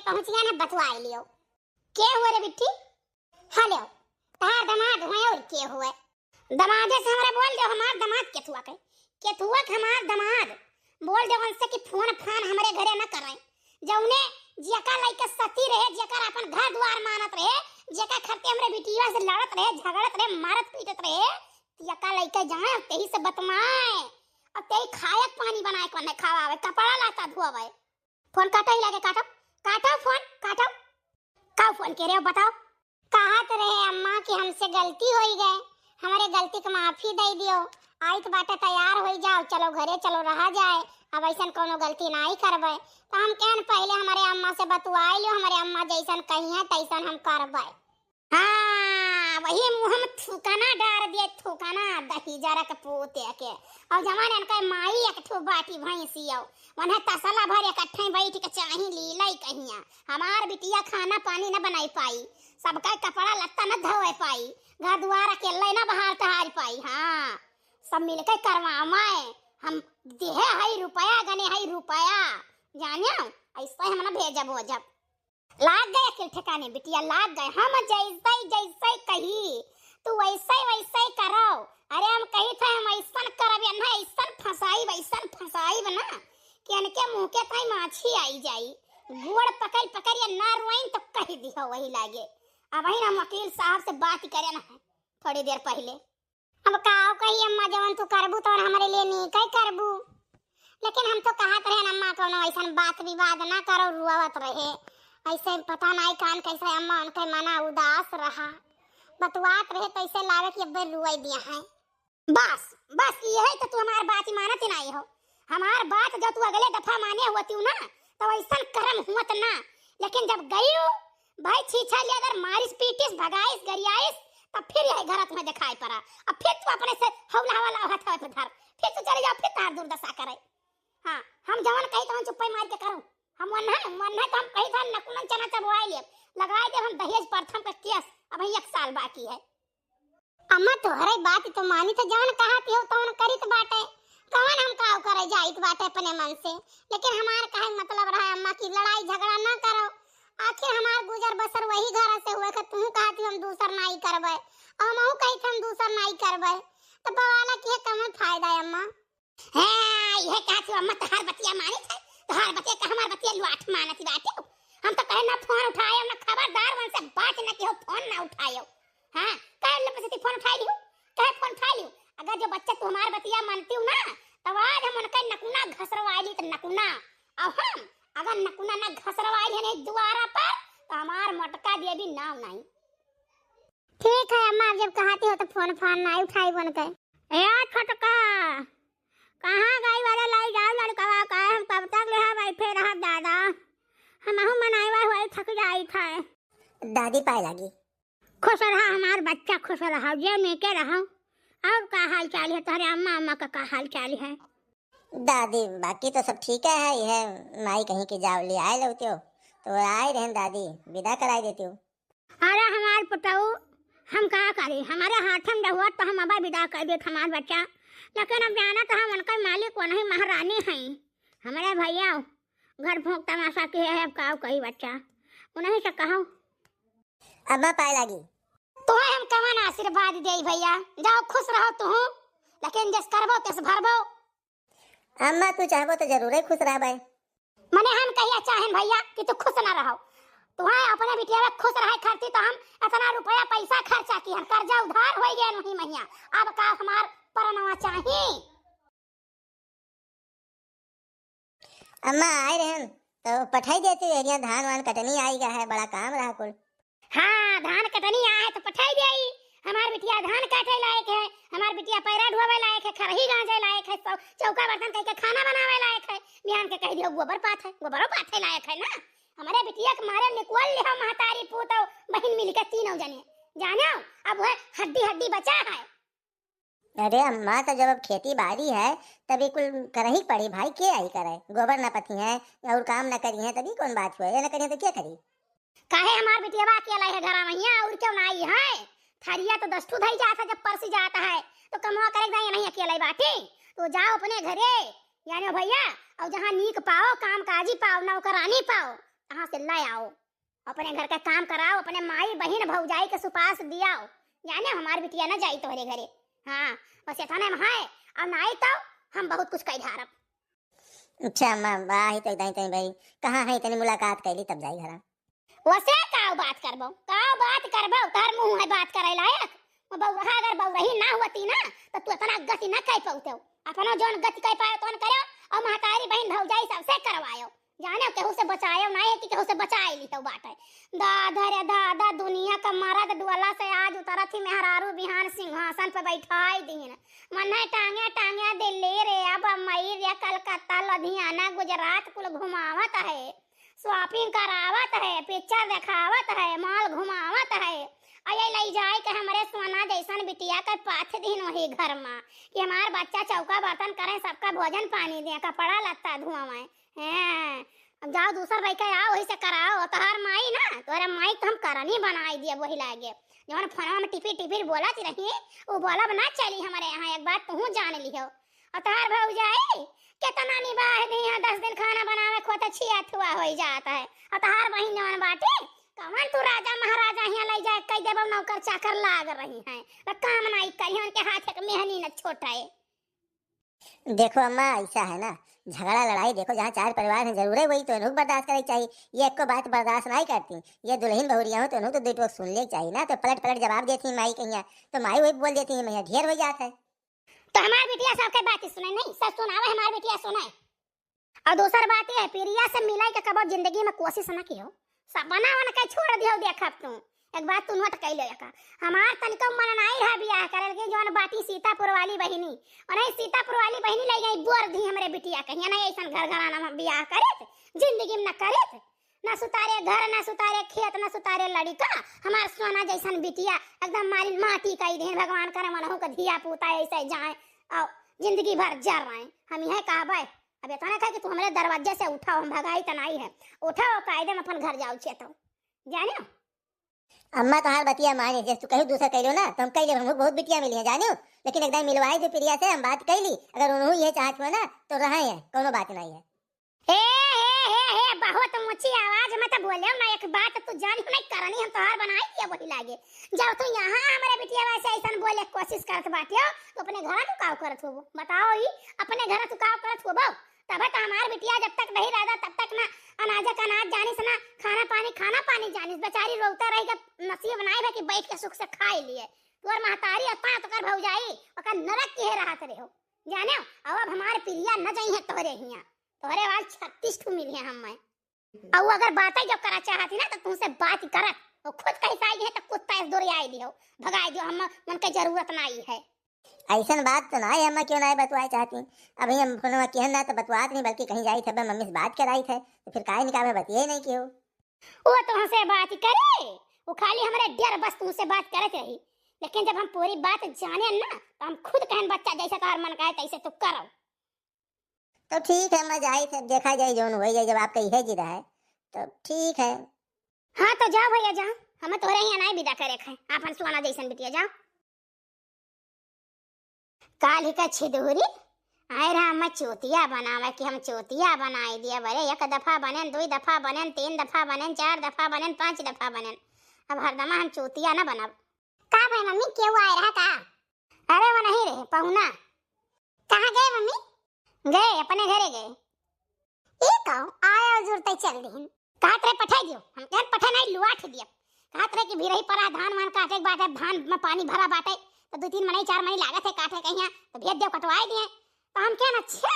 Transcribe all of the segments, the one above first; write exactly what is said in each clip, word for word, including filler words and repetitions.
पहुँचिया ना बतुआई लियो। के हुए रे बिट्टी? हेलो, तहार दमाद हुए और के हुए? दमादे से हमरे बोल देउ, हमार दमाद केथुआ के, केथुआ के हमार दमाद। बोल देउ उनसे कि फोन फान हमरे घरे न करें। जउने जेका लइके सती रहे, जेकर आपन घर दुआर मानत रहे, जेका खरते हमरे बिटिया से लड़त रहे, झगड़त रहे, मारत पीटत रहे, तेका लइके जाए, तेही से बतमाए, और तेही खायक पानी बनाए के ओन्हे खवावे, कपड़ा लाता धोवे। फोन काटो, ही लागे काटो, काटो फोन, काटो। का फोन के रहे हो बताओ? कहत रहे अम्मा कि हमसे गलती होई गए, हमरे गलती के माफी दे दियो, आइत बाटे तैयार होई जाओ, चलो घरे चलो रहा जाए, अब ऐसन कोनो गलती नाई करबे। तो हम कहन पहले हमरे अम्मा से बतुआई लियो, हमरे अम्मा जैसन कही है तैसन हम करबे। हाँ, वही मुँह में थूकना डार दिए, थूकना दही जरा के पोते के। और जवान इनका माई एक ठो बाटी भैंसी आओ, वन्हें तसला भर इकट्ठे बैठ के चाही लीलाई कहिया। हमार बिटिया खाना पानी न बनाई पाई, सबका कपड़ा लत्ता न धोए पाई, घर दुआर अकेले न बहार टहार पाई। हाँ, सब मिलके करवावे, हम देहे हई रुपया, गने हई रुपया, जाने ऐसे हम न भेजब ओजब। लाग गए अकिल ठिकाने बिटिया, लाग गए। हम जैसे जैसे कही तू वैसे वैसे करो। अरे हम कही थे हम ऐसन करब, एन्हे ऐसन फंसाइब, ऐसन फंसाइब ना कि इनके मुँह के ताई माछी आई जाई। गोड़ पकड़ पकड़ ये ना रोइन तो कह दिहो वही लागे। अब ही हम वकील साहब से बात करे ना थोड़ी देर पहले। अब का कही अम्मा, जवन तू करबू तवन हमरे लिए नीक ही करबू। लेकिन हम तो कहत रहे अम्मा, कोनो ऐसन बात विवाद ना करो, रुआवत रहे। ऐसे पता नहीं कान कैसे अम्मा उनके मना उदास रहा, बतुआत रहे तैसे लागे कि अब्बे रुआई दिया है। बस, बस यही तो तू हमार बात ही मानत ही नहीं हो। हमार बात जो तू अगले दफा माने होती ना, तो ऐसन करम हुअत ना। लेकिन जब गई भाई छीछा लिया, अगर मारिस, पीटिस, भगाइस, गरियाइस, तब फिर यही घर तुम्हें दिखाई पड़ा। अब फिर तू अपने से हौला हवाला हाथ हाथ धर, फिर तू चले जाओ, फिर तार दुर्दशा करे। हाँ, हम जवन कही तवन चुप्पे मार के करो। हम वन है, वन है तो हम कही था नकुनन चना चबवाए लिए, लगाए दे हम दहेज प्रथम का केस, अब एक साल बाकी है। अम्मा, तोहरे बात तो मानी, तो जवन कहत हो तवन करित बाटे। कवन हम काव करे जाइत बाटे अपने मन से? लेकिन हमार काहे मतलब रहा अम्मा की लड़ाई झगड़ा ना करो। आखिर हमार गुजर बसर वही घर से हुए के, तू कहत हो हम दूसर नाई करबे, और हमहू कहित हम दूसर नाई करबे, तो बवाला किहे कवन फायदा है अम्मा? हैं, इहे कहत हो अम्मा, तोहार बतिया मानित है, तोहार बतिया का हमार बतिया लुआठ मानत बाटे। हम तो कहे ना फोन उठायो, ना खबरदार उनसे बात ना किहो, फोन ना उठायो। हाँ, काहे ले बसती फोन उठाई लियो? काहे फोन उठाई लियो? अगर जो बच्चा तू हमार बतिया मानती हो ना, तब आज हम उनका नकुना घसरवाई ली तो नकुना। और हम अगर नकुना ना घसरवाई है नहीं दुआरा पर, तो हमार मोटका देवी नाव नहीं। ठीक है अम्मा, अब जब कहती हो तो फोन फान ना उठाई बन के। ए छोटका, कहाँ गई वाला लाई जाओ लड़कवा का, हम कब तक ले बैठे रहा दादा, हमहू मनाई हुआ थक जाई था। दादी पाए लागी। खुश रहा हमार बच्चा, खुश रहा, जे नीके रहा। और का हाल चाल है तोहरे अम्मा, अम्मा का, का हाल चाल है? दादी, बाकी तो सब ठीक है, यह माई कहीं की जाओ ले आए लौटियो, तो आए रहन दादी, विदा कराई देती हूँ। अरे हमार पुतऊ, हम का करी, हमारे हाथ में रहुआ तो हम अब विदा कर देत हमार बच्चा, लेकिन अब जाना तो हम उनका मालिक, वो नहीं महारानी हैं। हमारे भैया घर भोंक तमाशा के है, अब का कही बच्चा, उन्हीं से कहो। अम्मा पाए लागी। तोहे हम कवन आशीर्वाद देई भैया, जाओ खुश रहो तुहू, लेकिन जस करबो तस भरबो। अम्मा तू चाहबो तो जरूरे खुश रहबे। मने हम कहिया चाहेन भैया कि तू खुश ना रहो, तुहे अपने बिटिया में खुश रहे खातिर तो हम इतना रुपया पैसा खर्चा किहन, कर्जा उधार होई गए वही महिया, अब का हमार परनवा चाही? अम्मा आए रहन तो पठाई देती, एरिया धान वान कटनी आई गा है, बड़ा काम रहा कुल। हाँ, धान कटनी आए तो पठाई देई। हमार बिटिया धान काटे लायक है, हमार बिटिया पैरा ढोवे लायक है, खरही गांजे लायक है, चौ-, चौका बर्तन कह के खाना बनावे लायक है। बिहान के कह दियो गोबर पाथे, गोबरो पाथे लायक है ना। हमारे बिटिया के मारे निकल ले हो महतारी पूत और बहिन मिलके तीनों जने। जानो, अब वह हड्डी हड्डी बचा है। अरे अम्मा, तो जब अब खेती बाड़ी है, तब ये कुल करही पड़ी भाई, के आई करे? गोबर न पथी हैं और काम न करी हैं, तब ये कौन बात हुए? ये न करी हैं तो क्या करी? काहे हमार बिटिया अकेला है घरा में हियाँ, और क्यों ना आई है? थरिया तो दस ठू धई जात है, जब परसी जात है, तो कमवा करे जाए नहीं अकेला ही बाटी। तो जाओ अपने घरे, यानी भैया, और जहाँ नीक पाओ, काम काजी पाओ, नौकरानी पाओ, कहाँ से लै आओ? अपने घर का काम कराओ, अपने माई बहिन भौजाई के सुपास दियाओ। जाने हमार बिटिया न जाई तोहरे घरे। हाँ, बस इतने में है, और नाई तो हम बहुत कुछ कह ढारब। अच्छा अम्मा, बा ही तो इतनी तनी भाई, कहाँ है इतनी मुलाकात कैली तब जाई घरा। वसे काव बात करबो, काव बात करबो, तोहर मुँह है बात करे लायक। वो बउरहा अगर बउरही ना होती ना, तो तू इतना गति ना कर पाते। अपनो जौन गति कर पायो तौन करो, और महतारी बहिन भौजाई सबसे करवायो। जाने केहू से बचायो ना है कि केहू से बचाए ली तो बाटे। दादा रे दादा, दुनिया का मरद डोला से आज उतरत ही मेहरारू बिहान सिंहासन पे बैठाई दीन। मन्ने टांगे टांगे दिल्ली रे, अब मई रे, कलकत्ता, लुधियाना, गुजरात कुल घुमावत है, shopping करावत है, picture देखावत है, mall घुमावत है। और ये लई जाए के हमरे सोना जैसन बिटिया के पाथ दीन वही घर में कि हमार बच्चा चौका बर्तन करें, सबका भोजन पानी दें, कपड़ा लत्ता धुआवें। हैं, अब जाओ दूसर लइके आओ, वही से कराओ। तोहार माई ना, तोहरे माई तो हम करनी बनाई दिया वही लागे। जौन फोनवा में टिपी टिपी बोलत रही, वो बोलब ना चली हमरे यहाँ, एक बात तू जान लिहो। और तोहार भौजाई, केतना निबाह दी है, दस दिन खाना बनावे खोते छिया थुआ होई जात है। और तोहार बहिन जौन बाटे, कवन तू राजा महाराजा हियाँ लई जाए, कई देबो नौकर चाकर लाग रही हैं। तो काम नाई करी, उनके हाथ एक मेहनी न छोटा है। देखो अम्मा, ऐसा है ना, झगड़ा लड़ाई देखो, जहाँ चार परिवार हैं, जरूर है वही तो इन्हों को बर्दाश्त करे के चाहिए। ये एको बात बर्दाश्त नहीं करती, ये दुल्हन बहुरिया हो तो इन्हों तो दो टोक सुन ले के चाहिए ना, तो पलट पलट जवाब देती माई कहिया, तो माई वही बोल देती है, मैया ढेर हो जात है। तो हमार बिटिया सबके बात सुने नहीं, सब सुनावे हमार बिटिया सुने। और दूसर बात ये है, प्रिया से मिलाई के कबो जिंदगी में कोशिश ना कियो, सब बना वन के छोड़ दियो। देख अब तू एक बात तू note कर ले का, हमार तनिको मन नाई रहा बियाह करे, लेकिन जौन बाटी सीतापुर वाली बहिनी, और नहीं सीतापुर वाली बहिनी ले गई बोर दी हमरे बिटिया कहिया नहीं ऐसन घर घराना में बियाह करे, जिंदगी में न करे। ना सुतारे घर, ना सुतारे खेत, ना सुतारे लड़िका। हमार सोना जैसन बिटिया एकदम मालिन माटी कई देन। भगवान करे मनहु के धिया पूता ऐसे जाए और जिंदगी भर जर रहे। हम यह कहबे, अब इतना कहे कि तू हमरे दरवाजे से उठाओ, हम भगाई त नाई है, उठाओ कायदे में अपन घर जाओ छे तो जानियो। अम्मा तोहार बतिया माने, जैसे तू कहू दूसर कैलो ना तो हम कैले, हमको बहुत बिटिया मिली है जानियो, लेकिन एकदम मिलवाई दे प्रिया से, हम बात कैली, अगर उन्हों ये चाहत हो ना तो रहे हैं, कोनो बात नहीं है। हे, हे, हे, हे, बहुत ऊंची आवाज में तो बोले ना, एक बात तू जान नहीं करनी, हम तोहार बनाई दिया वही लागे। जब तू यहाँ हमारे बिटिया से ऐसन बोले कोशिश करत बाटियो, तो अपने घर में काव करत होबो? बताओ ही, अपने घर तू काव करत होबो? तब तो हमार बिटिया जब तक नहीं रहता, तब तक ना अनाज का अनाज जानिस, ना खाना पानी, खाना पानी जानिस। बेचारी रोता रही के नसीब नाई भे कि बैठ के सुख से खाए लिए। तोर महतारी अतना तो कर भौजाई, ओकर नरक के रहत रहो। जाने, अब, अब हमार प्रिया न जाई है तोहरे हिया। तोहरे वाल छत्तीस ठू मिली है हम में। और अगर बातें जब करा चाहती ना, तो तुमसे बात ही करत। वो खुद कहीं से आई है, तो कुत्ता इस दूर आई दियो, भगाई दियो, हम मन के जरूरत ना आई है। ऐसन बात तो ना है, अम्मा क्यों ना है बतवाए चाहती। अभी हम फोनवा किहन ना तो बतवात नहीं, बल्कि कहीं जाई थे, मम्मी से बात कराई थे, तो फिर काहे निकाल बतिये नहीं कियो। वो तुमसे बात करे, वो खाली हमरे डर बस तुमसे बात करत रही, लेकिन जब हम पूरी बात जाने ना, तो हम खुद कहन बच्चा जैसे तोहर मन कहे तैसे तू करो। तो ठीक है, मैं जाई थे, देखा जाए जौन हो जाए, जब आपका यह जिद है तो ठीक है। हाँ तो जाओ भैया जाओ, हमें तोहरे यहाँ नहीं विदा करे खाए, आपन सुहाना जैसन बिटिया जाओ। काल्हि का छिदुरी आए रहा, हम चूतिया बनावे कि हम चूतिया बनाई दिया। बरे एक दफा बनेन, दुई दफा बनेन, तीन दफा बनेन, चार दफा बनेन, पाँच दफा बनेन। अब हरदमा हम चूतिया न बनब। का भाई मम्मी, केहू आए रहा का? अरे वो नहीं रहे, पहुना। कहाँ गए मम्मी? गए, अपने घरे गए। ई कहूँ आया जुरते चल दिहिन। कहत रहे पठाई दियो, हम कहन पठे नहीं, लुआठ दिया। कहत रहे कि भिरही परा धान वान काटे के बाटे, धान में पानी भरा बाटे, तो दो तीन मनई चार मनई लागत है काटे कहिया, तो भेज दियो कटवाए दिए। तो हम कहन अच्छा,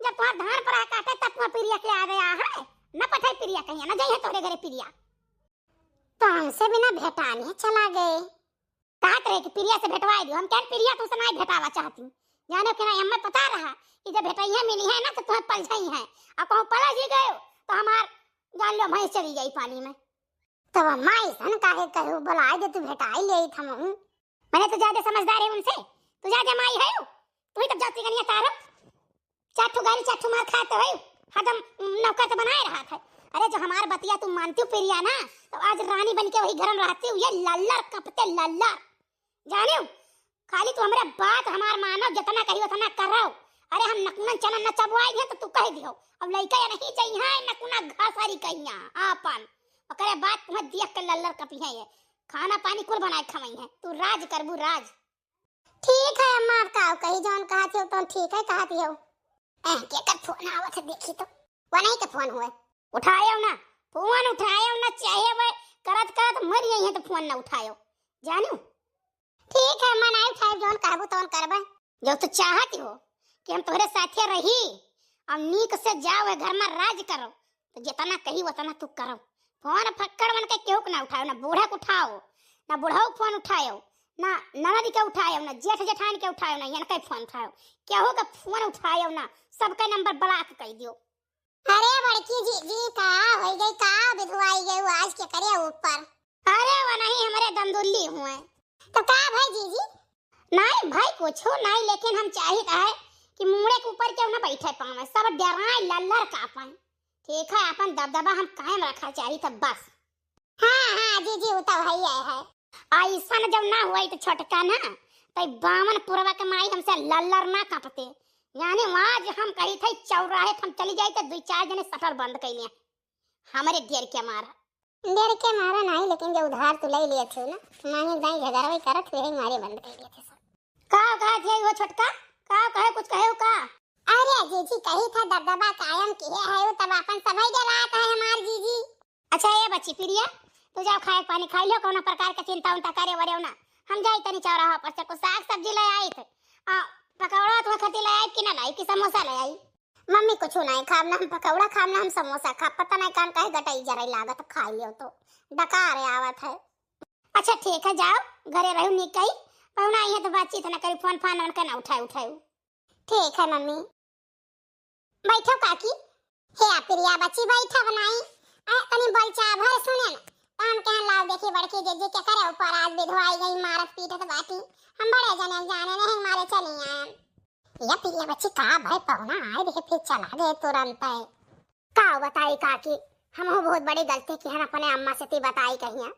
जब तुम्हार धान परा काटे तब तुम्हार प्रिया के आ गया है, न पठाई प्रिया कहिया, न जाइए तोरे घरे प्रिया। तो हमसे बिना भेटाने चला गए। कहत रहे कि प्रिया से भेटवाए दियो। हम कहन प्रिया तुमसे नहीं भेटावा चाहती। जाने कि ना, हमें पता रहा कि जब भेटइया मिली है ना तो तुम्हें पलझई है, और कहूँ पलझ ही गए तो हमार जान लो भैंस चली जाई पानी में। तब अम्मा ऐसन काहे कहू, बुलाए दे तू भेटाई ले हम। मैंने तो ज्यादा समझदार है उनसे, तू ज्यादा माई है। तू ही तब जाती कनिया तारब। चार ठो गाली, चार ठो मार खाते हो, हरदम नौकर तो बनाए रहा था। अरे, जो हमार बतिया तू मानती हो प्रिया ना, तो आज रानी बन के वही घर में रहती हूँ। ये लल्लर कपते लल्लर, जाने हो? खाली तू हमरे बात हमार मानो, जितना कही उतना करो। अरे हम नकुनन चना न चबवाई है तो तू कह दियो। अब लइका या नहीं जाई है नकुना घास हरी कहिया आपन। ओकरे बाद तुम्हें देख के लल्लर कपी है ये। खाना पानी कुल बनाए खवाई है। तू राज करबू राज। ठीक है अम्मा, अब का कही, जौन कहत हो तौन ठीक है कहत हो। एह, केकर फोन आवत है देखी तो। वो नहीं के फोन हुए। उठायो ना, फोन उठायो ना, चाहे वह करत करत मर गई है तो फोन ना उठायो। जानू? ठीक है, मैं नहीं उठाए, जौन कहबू तौन करबे। जो तो चाहती हो कि हम तोहरे साथे रही और नीक से जाओ, ए घर में राज करो, तो जितना कही उतना तू करो। फोन फक्कड़ बन के केहू के ना उठाओ, ना बूढ़ा के उठाओ, ना बुढ़ऊ के फोन उठाओ, ना ननद के उठाओ, ना जेठ जेठान के उठाओ, ना इनके फोन उठाओ, केहू के फोन उठाओ ना, सबके नंबर ब्लॉक कर दियो। अरे बड़की जीजी, का होई गई, का बिधुआई गई आज के करे ऊपर? अरे वो नहीं, हमरे दंदुल्ली हुए। तो का भाई जीजी? नहीं भाई, कुछो नहीं, लेकिन हम चाहित है कि मूड़े के ऊपर केहू ना बैठे पावे, सब डराए लल्लर कापे। ठीक है, अपन दबदबा हम कायम रखा चाहित है बस। हाँ, हाँ, जीजी, वो तो है ही है। ऐसन जब ना हुई तो छोटका ना, तो बावन पुरवा के माई हमसे लल्लर ना कापते। यानी वहाँ जो हम कही थे चौराहे पे हम चली जाई तो दुई चार जने शटर बंद कर लिया हमरे डर के मारा। डर के मारा नहीं, लेकिन जो उधार तू ले लिए थे ना, मांगे दाई झगड़वे करत हुए मारे बंद कर लिए थे सब। का कहा थे वो छोटका? का कहे, कुछ कहे का? अरे जीजी, कही था दबदबा कायम किहे है, वो तब अपन सभई डरात है हमार जीजी। अच्छा ए बच्ची प्रिया, तू जाओ खाए पानी खाई लो, कौनो प्रकार के चिंता उंता करे वरे ना। हम जाई तनी चौराहा पर से कुछ साग सब्जी ले आई थे। आ, पकौड़ा तो खती ले आई कि ना लाई कि समोसा ले आई? मम्मी कुछ नहीं खाब ना हम पकौड़ा खाब ना हम समोसा खाब, पता नहीं कान काहे गटाई जराई लागत, खाई लियो तो डकार आवत है। अच्छा ठीक है, जाओ घरे रहू निकाई, पहुना आई है तो बातचीत ना करी, फोन फान उनका ना उठाए उठाए। ठीक है मम्मी। बैठो काकी। हे प्रिया बच्ची बैठो बनाई। आ, तनी बोलचा भर सुने ना। तो हम कहन लाओ देखी बड़की जीजी के करे ऊपर आज विधवाई गई मारत पीटत बाटी। हम बड़े जने जाने नहीं मारे चली आए। या प्रिया बच्ची का भाई पहुना आए देखे फिर चला गए तुरंत है। का बताई काकी, हमहू बहुत बड़ी गलती किहन अपने अम्मा से ती बताई कहिया।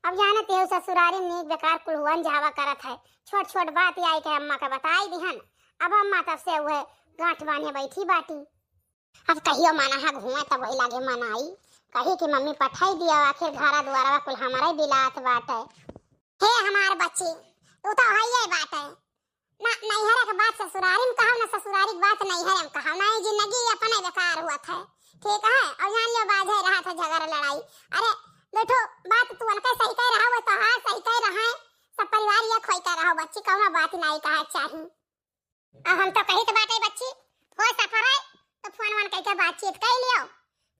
अब जानत हो ससुरारी नीक बेकार कुल हुअन जावा करत है। छोट छोट बात आई के अम्मा का बताई दिहन। अब अम्मा तब से उहे गांठ बांधे बैठी बाटी। अब कहियो मना है घूमे तब वही लागे मनाई। कही कि मम्मी पठाई दिया, आखिर घरा दुआरवा कुल हमारे बिलात बाटे। हे हमार बच्ची, तू तो हइये बाटे। ना नैहरे के बात ससुरारी में कहो, ना ससुरारी के बात नैहरे में कहो, ना ही जिंदगी अपने बेकार हुआ था। ठीक है, और जान लियो बाझे रहा था झगड़ा लड़ाई। अरे बेटो, बात तू उनके सही कह रहा हो, तो हाँ सही कह रहा है, सब परिवार ये खोई कह रहा हो बच्ची, कौनो बात नहीं कहा चाही। अब हम तो कही तो बाटे बच्ची, हो सफर है तो फोन वन कह के बातचीत कर लियो,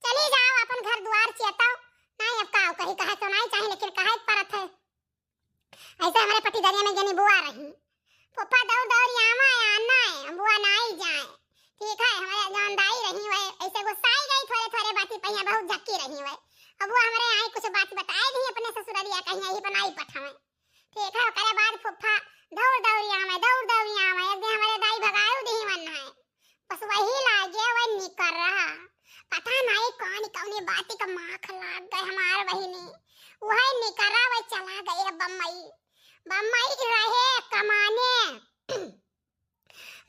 चली जाओ अपन घर दुआर चेताओ। नहीं अब का कही, कहे तो नहीं चाही लेकिन कहे परत है। ऐसे हमरे पति दरिया में जनी बुआ रही। फूफा दौड़ दौड़ आवा है, आना है, हम बुआ ना आई जाए। ठीक है, हमारे जौन दाई रही वह ऐसे गुस्साई गई, थोड़े थोड़े बाती पहिया बहुत झक्की रही वह। अब वो हमारे यहाँ कुछ बात बताए नहीं अपने ससुररिया कहीं यही बनाई पठावे। ठीक है, ओकरे बाद फूफा दौड़ दौड़ आवे, दौड़ दौड़ आवे। एक दिन हमारे दाई भगाए दी मन है। बस वही लागे वह निकर रहा। पता नहीं कौन कौनी बाती का माख लाग गए हमार बहिनी। वह निकरा वह चला गए बम्बई। बम्बई रहे कमाने।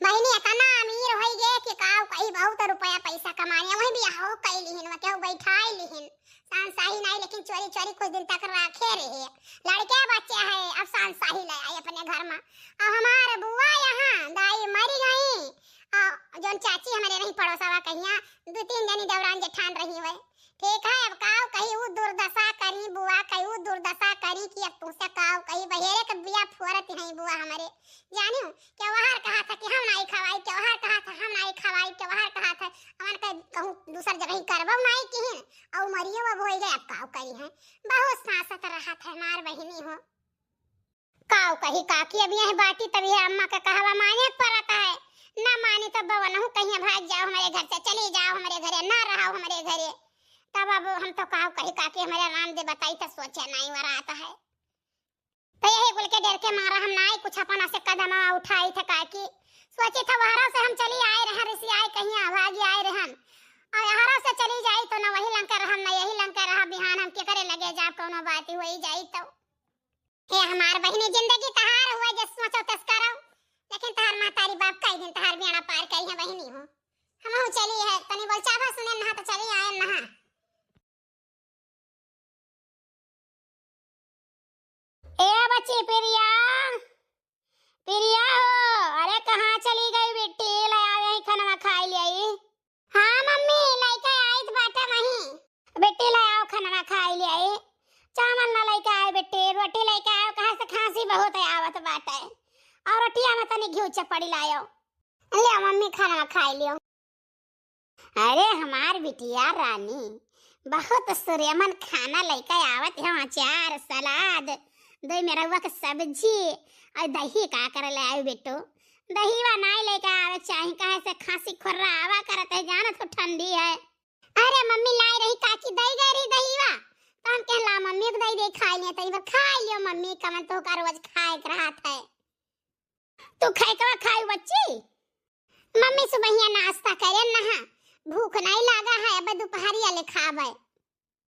बहिनी इतना अमीर होई गे कि का कही बहुत रुपया पैसा कमाने। वही बियाहो कई लिहिन, वह केहू बैठाई लिहिन। शानशाही नहीं लेकिन चोरी चोरी कुछ दिन तक राखे रहे। लड़के बच्चे हैं, अब शानशाही ले आई अपने घर में। अब हमार बुआ यहाँ दाई मरी गई। आ, जौन चाची हमारे रही पड़ोसवा कहिया, दो तीन जनी देवरान जेठान रही हुए। ठीक है, अब काव कही ऊ दुर्दशा करी, बुआ कही ऊ दुर्दशा करी कि अब तुमसे काव कही, बहेरे के बिया फोरत हैं बुआ हमारे। जानियो, त्योहार कहा था कि हम नहीं खवाई, त्योहार कहा था हम नहीं खवाई, त्योहार कहा था, हमन के कहूँ दूसर जगह ही करबो नहीं किहिन, और मरियो अब होई गए, अब काव करी है। बहुत सांसत रहा था हमार बहिनी हो। काव कही काकी, अब यह बाटी तब यह अम्मा का कहवा माने परत है। ना मानी तो बवनहु कहिए, "भाग जाओ हमारे घर से, चली जाओ हमारे घरे, ना रहो हमारे घरे।" तब अब हम तो काव कही काकी, हमारे राम दे बताई तो सोचे नहीं वरात है। तो यही कुल के डर के मारा हम ना ही कुछ अपना से कदम उठाई थे काकी। सोची था वहरा से हम चली आए रहन, रिसी आए कहीं भागी आए रहन। और यहरा से चली जाई तो ना वही लंका रहम, ना यही लंका रहा, बिहान हम के करे लगे जाब, कौनो बात हुई जाई तो। हे हमार बहिनी, जिंदगी तहार हुए, जे सोचो तस करो। लेकिन तहार महतारी बाप कई दिन तहार बेड़ा पार करी है बहिनी हो। हमहू चली है, तनी बोल चाभा सुने नहा तो चली आए नहा। ए बच्ची प्रिया, प्रिया हो, अरे कहाँ चली गई बिट्टी? ले आवे ही खाना खाई ले आई। हाँ मम्मी, लइके आइत बाटे वहीं। बिट्टी ले आओ खाना खाई ले आई। चावल ना लइके आए बिट्टी, रोटी लइके आओ, कहाँ से खांसी बहुत आवत बाटे। और रोटिया में तनी घी चपड़ी लायो। ले मम्मी खाना खाई लियो। अरे हमार बिटिया रानी, बहुत सुरेमन खाना लइके आवत है, अचार, सलाद, दही मेरहुआ के सब्जी और दही का करे ले आयो बेटो? दही वा नाई लइके आवे चाही, काहे से खांसी खोर्रा आवा करत है, जानत हो ठंडी है। अरे मम्मी लाई रही काकी, दई गई रही दही वा, तो हम कहला मम्मी को दई दे खाई ले, तनी भर खाई लियो मम्मी, कमन तो का रोज खाए के रहत है। तू खाए के बा खाई बच्ची? मम्मी सुबहिया नाश्ता करे नहा, भूख नहीं लागा है, अब दोपहरिया ले खावे।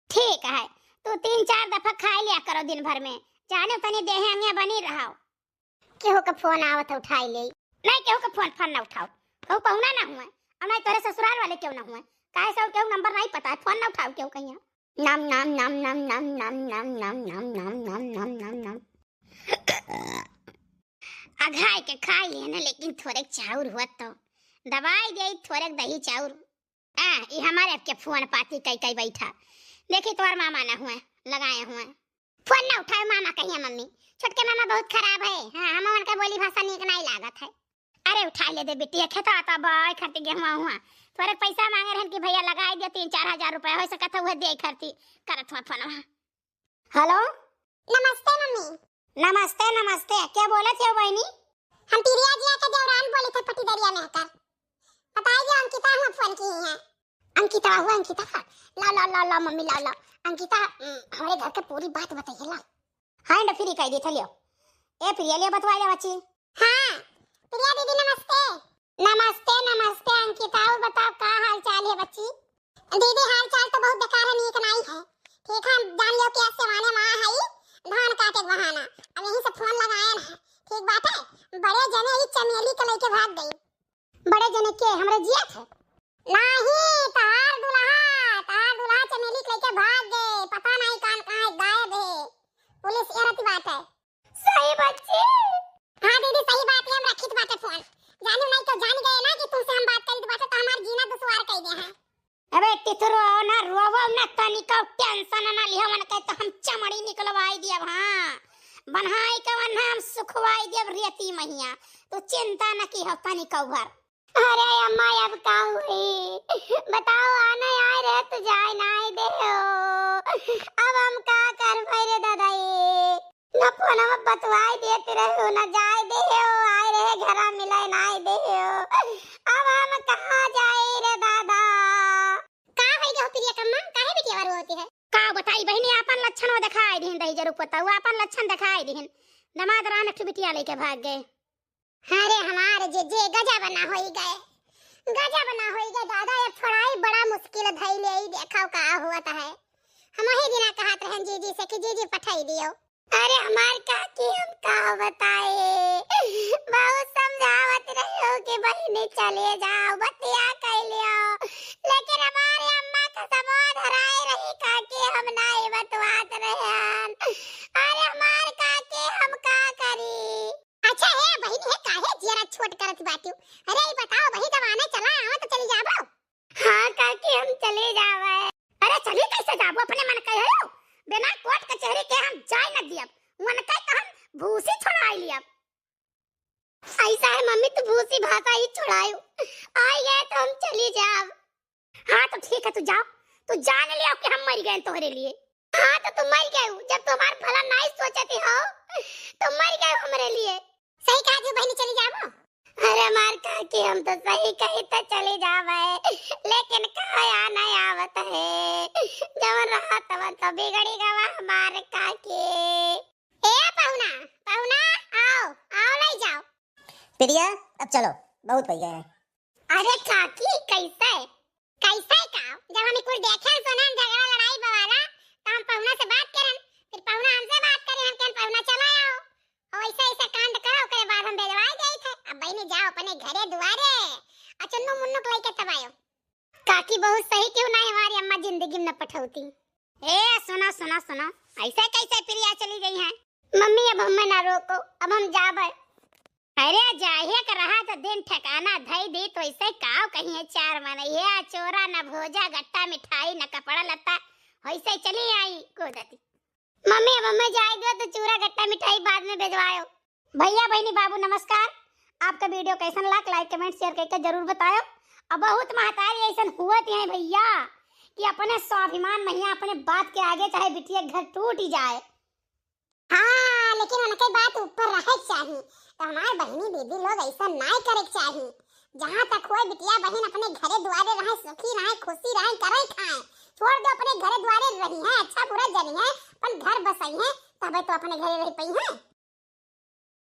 ठीक है, तू तीन चार दफा खाई लिया करो दिन भर में, जाने तनी देहे अंगे बनी रहो। केहू का फोन आवत है उठाई ले। नहीं केहू का फोन, फोन ना उठाओ, कहू पहुना ना हुए, और नहीं तोरे ससुराल वाले क्यों ना हुए, काहे से केहू नंबर नहीं पता है, फोन ना उठाओ केहू कहिया। नम नम नम नम नम नम नम नम नम नम नम नम नम नम। अघाय के खाई लेना, लेकिन थोड़े चाउर हुआ तो दवाई दे, थोड़े दही चाउर। आ, ई हमारे आपके फोन पाती कई कई बैठा। देखी तोहर मामा ना हुए, लगाए हुए। फोन ना उठाए मामा कहिया मम्मी। छोटके मामा बहुत खराब है। हाँ, हम उनका बोली भाषा नीक नहीं लागत है। अरे उठा ले दे बिटिया, खेता आता बाय खरती गेहुआ हुआ। तोरे पैसा मांगे रहन कि भैया लगाई दे तीन चार हजार रुपया, हो सकत है उहे दे खरती। करत हुआ फोनवा। हेलो। नमस्ते मम्मी। नमस्ते, नमस्ते। क्या बोलत है बहनी? हम पिरिया जिया के देवरान बोले थे पटीदरिया में कर। बताइए अंकिता हुआ फोन की है। अंकिता हुआ, अंकिता। ला, ला, ला, ला मम्मी, ला, ला। अंकिता, उम, हमारे घर के पूरी बात बताइए, ला। Hand free कह दी था, लियो। ए प्रिया, लियो बतवा ले बच्ची। हाँ, प्रिया दीदी नमस्ते। नमस्ते, नमस्ते अंकिता, और बताओ का हाल चाल है बच्ची? दीदी हाल चाल तो बहुत बेकार है, नीक नाई है। ठीक है, जान लियो कि आज सेवाने माँ है, धान काटे के बहाना। अब यहीं से फोन लगायन है। ठीक बात है, बड़े जने ई चमेली के लेके भाग गई। बड़े जने के हमरे जिया थे? नाही, तहार दुल्हा, तहार दुल्हा चमेली के लेके भाग गए, पता नहीं कान कहाँ गायब है। पुलिस एरत बाटे। सही बच्ची। हाँ दीदी सही बात है, हम रखित बाटे फोन। जानू नहीं तो जान गए ना कि तुमसे हम बात करित बाटे तो हमार जीना दुश्वार कर दे हैं। अबे टिथरो ना रोवो ना तनिको tension ना लिहो, मन के तो हम चमड़ी निकलवाई दियब, हाँ। बन्हाई के वन्हा हम सुखवाई दियब रेती महिया। तो चिंता न की हो तनिको भर। अरे अम्मा अब का हुई? बताओ आने आए रहे तो जाए नाई दे हो। अब हम का करबे रे दादा ये? न फोनवा बतवाई देत रहे हो, न जाए दे हो, आए रहे घरा मिले नाई दे हो। अब हम कहाँ जाए रे दादा? का होई गयो प्रियकम्मा? काहे बिटिया रोवती है? का बताई बहिनी, आपन लक्षण वो दिखाई दिहिन, दही जरूर पता, वो आपन लक्षण दिखाई दिहिन। दमाद रान एक ठो बिटिया लेके भाग गए। अरे हमार जीजी गजब ना होई गए, गजब ना होई गए दादा, ये फोड़ाई बड़ा मुश्किल धई ले, ई देखो का होत है। हम वही दिना कहत रहन जीजी से कि जीजी पठाई दियो। अरे हमार काकी हम का बताए, बहुत समझावत रहे हो कि बहिनी चले जाओ, बतिया कह लियो, लेकिन हमारे अम्मा का समो धराए रही काकी, हम नाई बतवात रहन। अरे हमार काकी हम का करी? अच्छा हे बहिनी हे, काहे जियरा छोट करत बाटियो? अरे ई बताओ बहिनी, जब आने चला आवे तो चली जाबो। हाँ काकी हम चली जावे। अरे चली कैसे जाबो, अपने मन कहे हो? बिना कोर्ट कचहरी के हम जाए न दियब, उनका तो हम भूसी छोड़ाई लियब। ऐसा है मम्मी, तू भूसी भाषा ही छोड़ायो, आई गए तो हम चली जाब। हाँ तो ठीक है, तू जाओ, तू जान लियो कि हम मर गए तोहरे लिए। हाँ तो तू मर गए, जब तू हमार भला नहीं सोचती हो तो मर गए हमरे लिए। सही कहा जी बहिनी, चली जाबो। अरे हमार काकी हम तो सही कही तो चली जावे, लेकिन का या नहीं आवत है, जवन रहा तवन तो बिगड़ी गवा हमार काकी। ए पहुना, पहुना, आओ, आओ ले जाओ। प्रिया, अब चलो, बहुत हो गया है। अरे काकी, कैसे? कैसे का? जब हम कुल देखे सुने झगड़ा लड़ाई बवाला, तो हम पहुना से बात करन, फिर पहुना हमसे बात करे, हम कहन पहुना चला आओ, और ऐसा ऐसा कांड करो, ओकरे बाद हम भेजवाए जाइत है। अब बहिनी जाओ अपने घरे दुआरे, आ चुन्नू मुन्नू के लइके तब आयो। काकी बहुत सही, केहू नाही हमारी अम्मा जिंदगी में न पठौती। ए सुना सुना सुना, ऐसे कैसे प्रिया चली गई है? मम्मी अब हमें ना रोको, अब हम जाबे। अरे जाहे के रहा तो दिन ठिकाना धई दी तो ऐसे काव कही है चार मन, ये चोरा न भोजा गट्टा मिठाई न कपड़ा लत्ता, वैसे चली आई कूदती। मम्मी अब हमें जाए दो तो चूरा गट्टा मिठाई बाद में भेजवायो। भैया बहिनी बाबू नमस्कार, आपका वीडियो कैसन लाग, लाइक कमेंट शेयर करके जरूर बतायो। अब बहुत महतारी ऐसन हुवत है भैया कि अपने स्वाभिमान महिया अपने बात के आगे चाहे बिटिया के घर टूट ही जाए। हाँ, लेकिन उनके बात ऊपर रहे के चाही। तो हमार बहिनी दीदी लोग ऐसा नाय करे के चाही। जहाँ तक होए बिटिया बहिन अपने घरे दुआरे रहे, सुखी रहे, खुशी रहे, करे खाए, छोड़ दो अपने घरे दुआरे रही है, अच्छा बुरा जनी है, अपन घर बसाई है, तबे तो अपने घरे रह पई है।